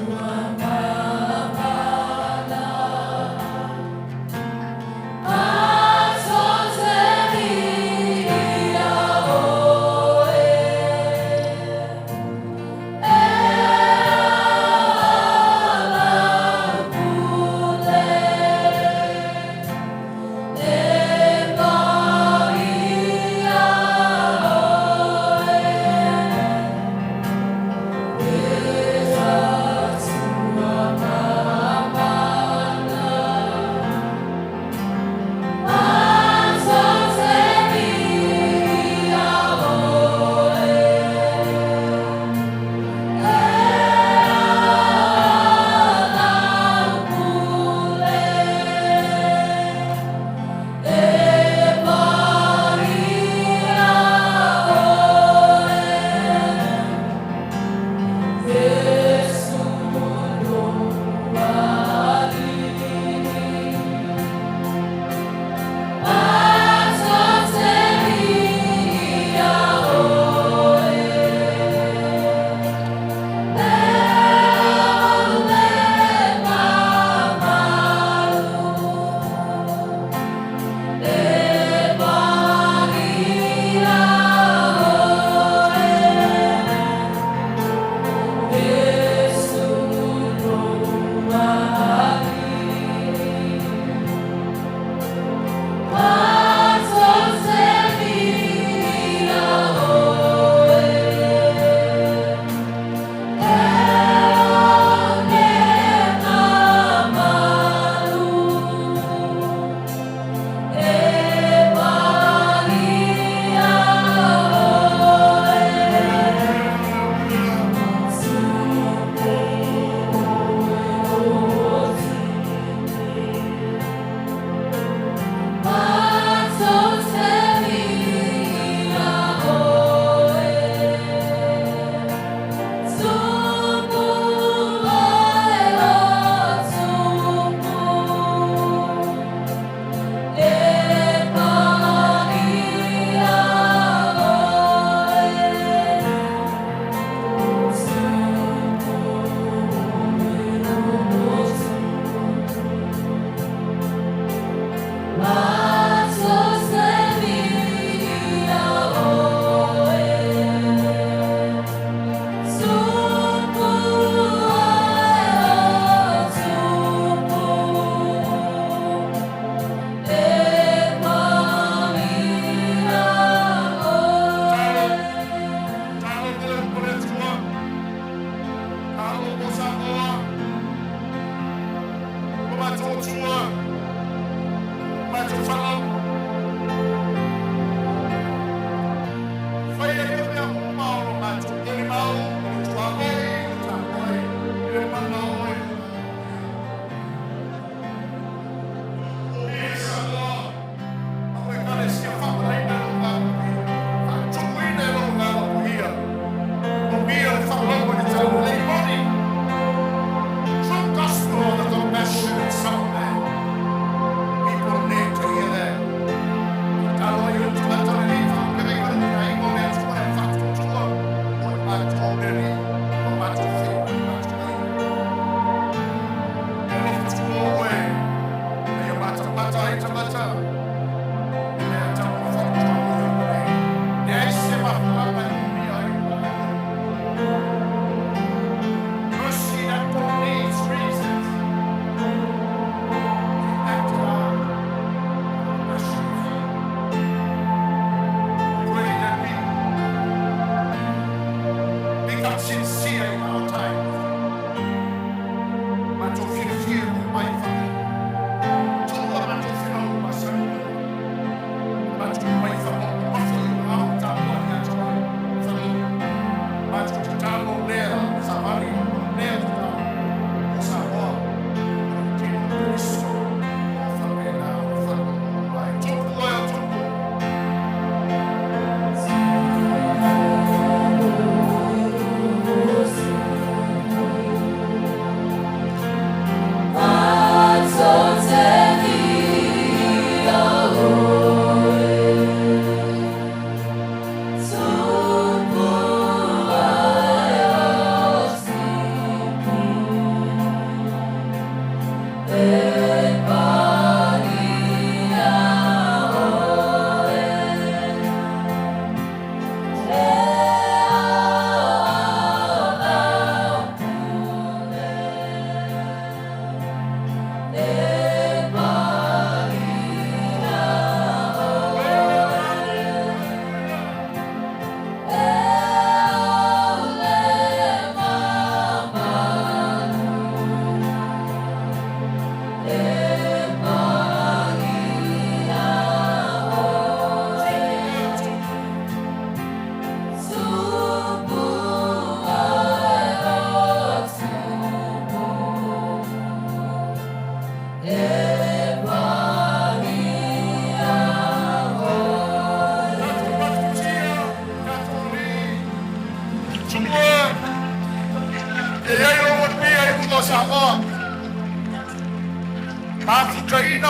Talo mo le Atua, talo mo Samoa, o matou Atua.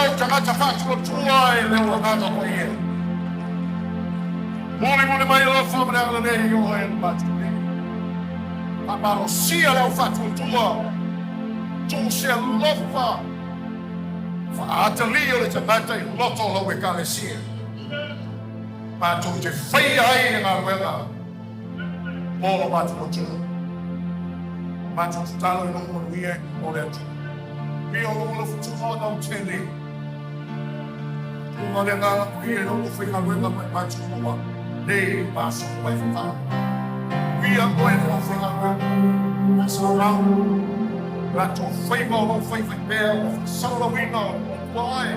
o tagata faatuatua i le agaga paia. Mulimuli mai alofa ma le agalelei i oe le matou nei. Faamalosia le au faatuatua, tuu se alofa faaatalia o le tagata i loto o lau ekalesia. Matou te faia ai le galuega mo lo matou atunuu. Matou tatalo i lou manuia o le Atua. Ia o lou alofa tunoa lautele. Tuga le agaga paia i lou aufaigaluega mai matou maua nei ma aso uma e fa. Ia oe le aufaigaluega. Faasalalauina latou faiva o lou faifaipea o faasalalauina o tua oe.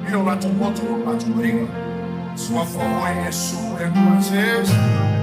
Ia o latou motu o matou aiga. Suafa oe Iesu e Atua.